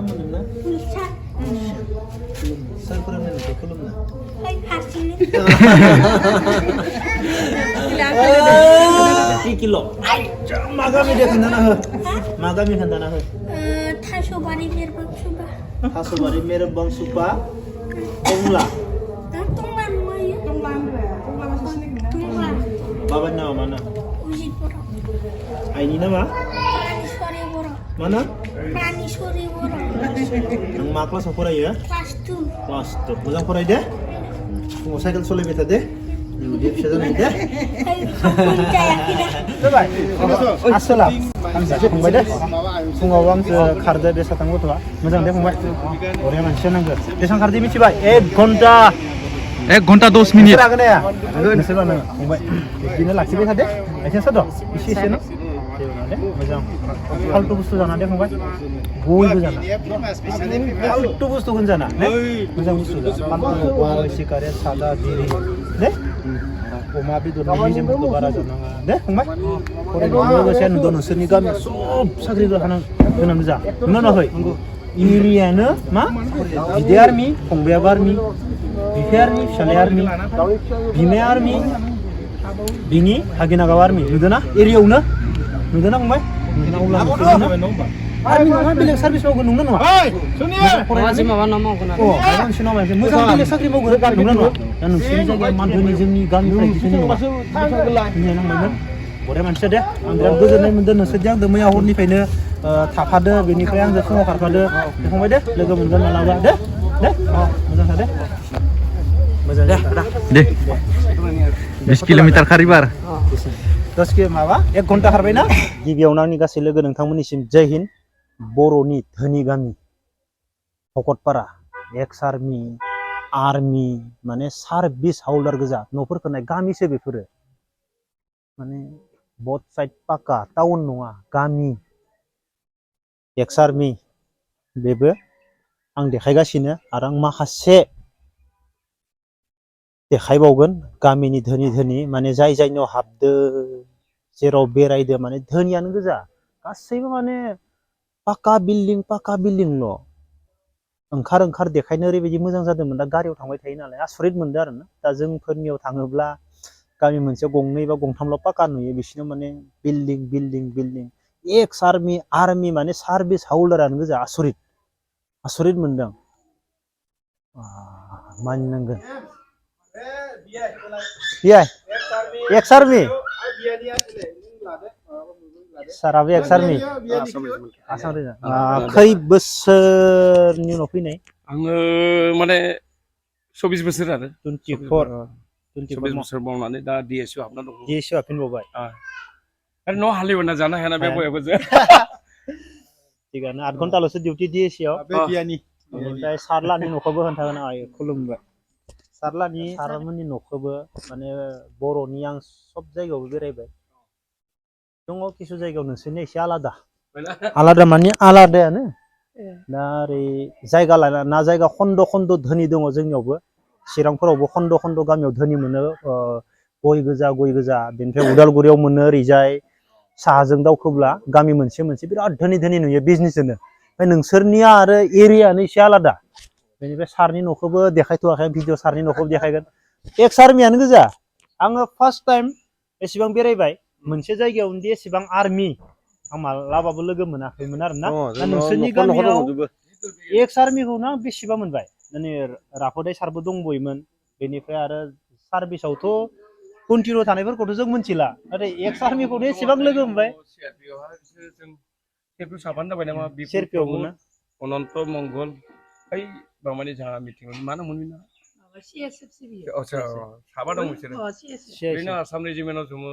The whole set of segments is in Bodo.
मोनोना सोर फोरोंनाय नोंखौ खुलुमनो किल' मा गामि दे खोन्थाना हो मा गामि खोन्थाना हो थास'बारि मेरबां सुबा टंला बाबानि नामा mana आइनि नामा mana नों मा क्लासाव फरायो क्लास 2 मोजां फराय दे फुङाव साइकेल सलायबाय था दे बिदि फिसा जानाय दे जाबाय आसोला आं जासे फंबाय दे फुङाव आंसो खारदो बे साथाम गथ'आ मोजां दे फंबाय बरिया मानसिया नांगो बेसां खारदो मिथिबाय 1 घन्टा 10 मिनिट रागोन या नोंसोरबा नों फंबाय बिदिनो लाखिबाय थादे आइथिं साद' एसे न दे मोजां फालतु बुस्थु जाना दे फंबाय बयबो जाना फालतु बुस्थु होन जाना दे मोजां बुस्थु जा फालतु गय सिगारेट सादा बिरि दे अमा बेदर मेजेमफोरखौ बारा जानाङा दे फंबाय फरायनायजों लोगोसे नुदों नोंसोरनि गामिया सब साख्रि गोनां जा नुनो नाहै एरियानो मा बिदाया आर्मि फंबायाबो आर्मि बिफाया आर्मि फिसालाया आर्मि बिमाया आर्मि बिनि हागिनागाव आर्मि नुदोंना एरियायावनो नुदोंना फंबाय आर्मि नङा बेलेग सार्भिस मावगोन नंगौ नङा मोजां बेलेग साख्रि मावगोन नंगौ नङा दा नोंसोरनि जायगायाव मानधोनि जोंनि गामिनिफ्राय बिदिनो नङा नांबायमोन बरिया मानसिया दे आं बिराद गोजोननाय मोनदों नोंसोरजों आंजों मैया हरनिफ्रायनो थाफादो बेनिफ्राय आंजों फुङाव खारफादो फंबाय दे लोगो मोनगोन मालाबा दे मोजां था दे मोजां दे 20 किल'मिटार खारिबार 1 घन्टा खारबाय ना गिबियावनो आंनि गासै लोगो नोंथांमोननिसिम जय हिन्द बर'नि धोनि गामि भकतपारा एक्स आर्मि माने सार्भिस हाउलदार गोजा न'फोरखौ नाय गामिसो बेफोरो माने बथ साइड पाका टाउन नङा गामि एक्स आर्मि बेबो आं देखायगासिनो आरो आं माखासे देखायबावगोन गामिनि धोनि माने जाय जायनियाव हाबदो जेराव बेरायदो माने धोनियानो गोजा गासैबो माने पाका बिल्डिंल' ओंखार देखायनो ओरैबायदि मोजां जादोंमोन दा गारियाव थांबाय थायो नालाय आसरित मोनदों आरोना दा जोंफोरनियाव थाङोब्ला गामि मोनसेयाव 2 बा 3ल' पाका नुयो बिसिनाव माने बिल्डिं एक्स आर्मि माने सार्भिस हाउलदारानो गोजा आसरित मोनदों मानिनांगोन एक्स आर्मि साराबो एक्स आर्मि खै बोसोरनि उनाव फैनाय आङो माने 24 बोसोर आरो 24 बोसोर मावनानै दा डिएसइउ हाबना दं डिएसइउ हाबफिनबावबाय आरो न' हालेवना जानो हायाना बे बयाबो जों थिगानो 8 घन्टाल'सो डिउटि डिएसइउ ओमफ्राय सारलानि न'खौबो खोन्थागोन आं खुलुमबाय सारमोननि न'खौबो माने बर'नि आं सब जायगायावबो बेरायबाय दङ किसु जायगायाव नोंसोरनि एसे आलादा माने आलादायानो दा ओरै जायगा लाना जायगा खन्द' धोनि दङ जोंनियावबो चिरांफोरावबो खन्द' गामियाव धोनि मोनो गय गोजा बेनिफ्राय उदालगुरियाव मोनो ओरैजाय साहाजों दावखोब्ला गामि मोनसे बिराद धोनि नुयो बिजनेसजोंनो ओमफ्राय नोंसोरनिया आरो एरियानो एसे आलादा बेनिफ्राय सारनि न'खौबो देखायथ'वाखै भिडिअ सारनि न'खौबो देखायगोन एक्स आर्मियानो गोजा आङो फार्स्ट टाइम एसेबां बेरायबाय मोनसे जायगायावनो दि एसेबां आर्मि आं मालाबाबो लोगो मोनाखैमोन आरोना दा नोंसोरनि गामियाव एक्स आर्मिखौनो आं बेसेबा मोनबाय माने राफोदाय सारबो दंबोयोमोन बेनिफ्राय आरो सार्भिसावथ' कन्टिनिउ थानायफोरखौथ' जों मिथिला नाथाय एक्स आर्मिखौनो एसेबां लोगो मोनबाय साबानो जाबाय नामा सेरपियावबो ना अनन्त मंगल ओइ बामानि जाहा मिटिं मा नाममोन बिना साबा दं बिसोरो बेनो आसाम रेजिमेन्टआव जोङो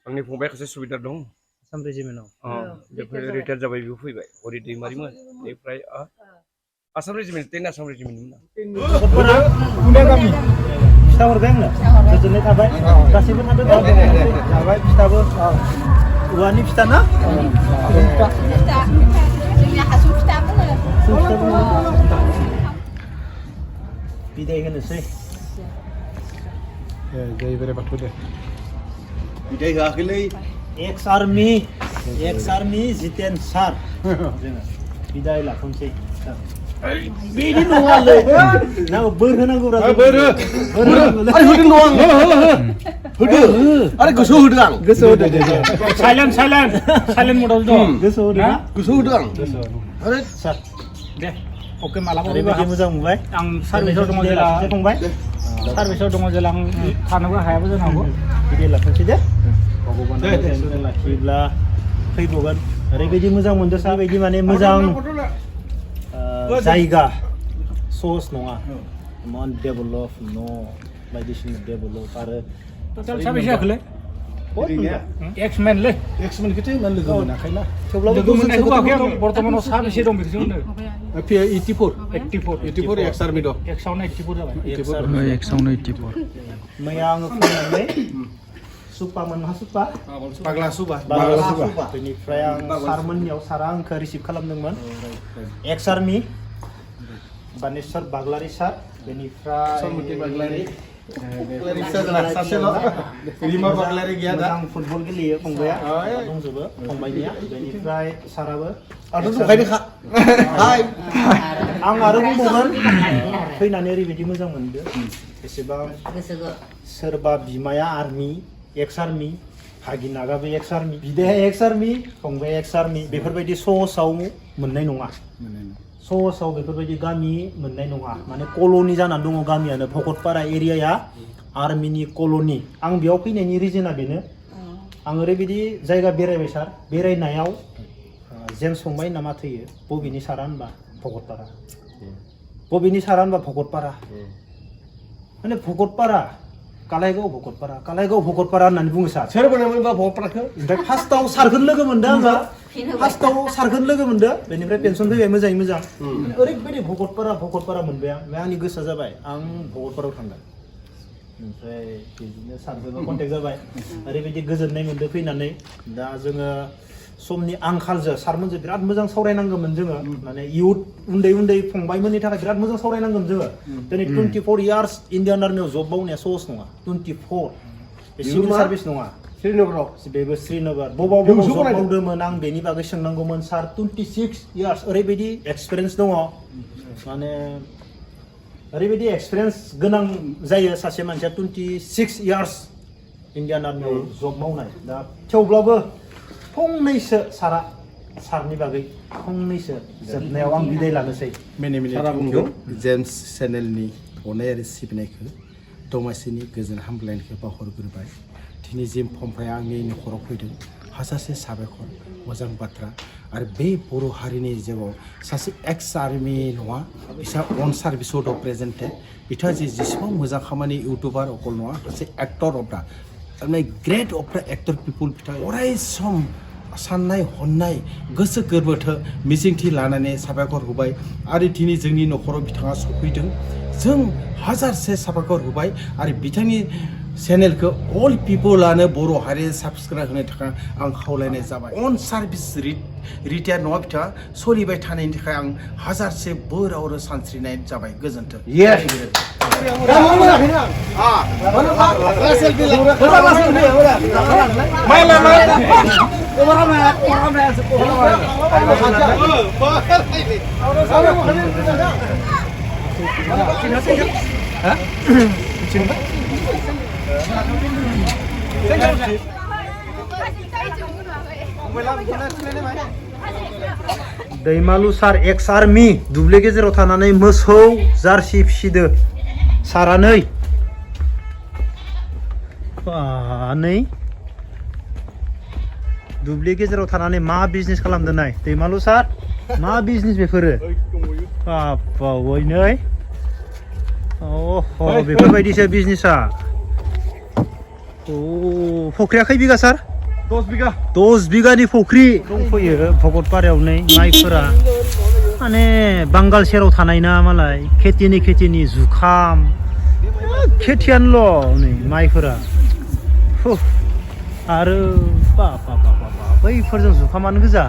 आंनि फंबाय सासे सुबिदा दं आसाम रेजिमेन्टआव रिटायार जाबाय बेबो फैबाय हरि दैमारिमोन बेनिफ्राय आसाम रेजिमेन्ट आसाम रेजिमेन्टमोन फिथा हरबाय आंनो गोजोननाय थाबाय गासैबो थादों जाबाय फिथाबो औवानि फिथा ना बिदाय होनोसै जय बोराइ बाथौ दे बिदाय होआखैलै एक्स आर्मि जितेन सार जोङो बिदाय लाथ'नोसै बिदि नङालै नांगौ बोर होनांगौब्रा बोर हो आरे होदों नङा होदो आरे गोसोआव होदों आं गोसोआव होदो दे साइलेन्ट मडल दं गोसोआव होदो ना गोसोआव होदों आं आरे सार दे अके मालाबा ओरैबायदि मोजां मोनबाय आं सार्भिसाव दङ जेला फंबाय सार्भिसाव दङ जेला आं थानोबो हायाबो जानो हागौ बिदाय लाथ'नोसै दे भगबान लाखियोब्ला फैबावगोन ओरैबायदि मोजां मोनदों सारबायदि माने मोजां जायगा सस नङा मान डेभेलप न' बायदिसिना डेभेलप आरो सार्भिस जाखोलै एक्समेनलै एक्समेनखौथ' इमान लोगो मोनाखैना थेवब्लाबो लोगो मोननायखौ आखै आं बर्तमानाव साबेसे दं बेखौसो होनो 84 एक्स आर्मि दं एक्सआवनो 84 जाबाय एक्सआवनो 84 मैया आङो फैनानै सुपामोन मा सुपा पाग्ला सुबा बेनिफ्राय आं सारमोननियाव सारा आंखौ रिसिभ खालामदोंमोन एक्स आर्मि बानेश्वर बाग्लारि सार बेनिफ्राय रिमा बाग्लारि गैया दा आं फुटबल गेलेयो फंबाया दंजोबो फंबायनिया बेनिफ्राय साराबो आंथ' दंखायोखा हाय आं आरो बुंबावगोन फैनानै ओरैबायदि मोजां मोनदों एसेबां सोरबा बिमाया आर्मि एक्स आर्मि भागिनागाबो एक्स आर्मि बिदाया एक्स आर्मि फंबाया एक्स आर्मि बेफोरबायदि सहसाव मोननाय नङा सहसाव बेफोरबायदि गामि मोननाय नङा माने कल'नि जानानै दङ गामियानो भकतपारा एरियाया आर्मिनि कल'नि आं बेयाव फैनायनि रिजोना बेनो आं ओरैबायदि जायगा बेरायबाय सार बेरायनायाव जेम्स फंबाय होनना माथोयो बबेनि सारा होनबा भकतपारा बबेनि सारा होनबा भकतपारा माने भकतपारा कालायगाव भकतपारा होननानै बुङो सार सोर बानायमोन बा भकतपाराखौ ओमफ्राय फार्स्टआव सारखौनो लोगो मोनदों आङो फार्स्टआव सारखौनो लोगो मोनदों बेनिफ्राय पेन्सन फैबाय मोजाङै मोजां ओरैबायदि भकतपारा मोनबाय आं आंनि गोसोआ जाबाय आं भकतपारायाव थांगोन ओमफ्राय बिदिनो सारजों कन्टेक्ट जाबाय ओरैबायदि गोजोननाय मोनदों फैनानै दा जोङो समनि आंखालजों सारमोनजों बिराद मोजां सावरायनांगौमोन जोङो माने इयुथ उन्दै फंबायमोननि थाखाय बिराद मोजां सावरायनांगोन जोङो दिनै 24 इयार्स इन्डियान आर्मियाव जब मावनाया सहस नङा 24 बे सिभिल सार्भिस नङा श्रीनगराव बेबो श्रीनगर बबाव जब मावदोंमोन आं बेनि बागै सोंनांगौमोन सार 26 इयार्स ओरैबायदि एक्सपिरियेन्स दङ माने ओरैबायदि एक्सपिरियेन्स गोनां जायो सासे मानसिया 26 इयार्स इन्डियान आर्मियाव जब मावनाय दा थेवब्लाबो फंनैसो सारनि बागै फंनैसो जोबनायाव आं बिदाय लानोसै सारा जेम्स चेनेलनि अननाय आरो सिबिनायखौ दमासिनि गोजोन हामग्लायनायखौ बावहरग्रोबाय दिनैसिम फंबाया आंनि न'खराव फैदों हाजासे साबायखर मोजां बाथ्रा आरो बे बर' हारिनि जिउआव सासे एक्स आर्मि नङा बिसा अन सार्भिसाव दं प्रेजेन्टेड बिथाङा जेसेबां मोजां खामानि इउटुबार अकल नङा सासे एक्टर अब्रा थारमाने ग्रेट अफ्रा एक्टर पिपुल बिथाङा अराय सम साननाय हनाय गोसो गोरबोथो मिजिंथि लानानै साबायखर होबाय आरो दिनै जोंनि न'खराव बिथाङा सफैदों जों हाजारसे साबायखर होबाय आरो बिथांनि चेनेलखौ अल पिपलानो बर' हारि साबस्क्राइब होनो थाखाय आं खावलायनाय जाबाय अन सार्भिस रिटायार नङा बिथाङा सोलिबाय थानायनि थाखाय आं हाजारसे बोर आरो सानस्रिनाय जाबाय गोजोन्थों दैमालु सार एक्स आर्मि दुब्लि गेजेराव थानानै मोसौ जार्सि फिसिदो सारानै दुब्लि गेजेराव थानानै मा बिजनेस खालामदों नाय दैमालु सार मा बिजनेस बेफोरो बावैनै बेफोरबायदिसो बिजनेसा फख्रिया खै बिगा सार 10 बिगानि फख्रि दंफैयो भकतपारायाव नै माइफोरा माने बांगाल सेराव थानाय ना मालाय खेतिनि जुखाम खेतियानोल' नै माइफोरा आरो बैफोरजों जुखामानो गोजा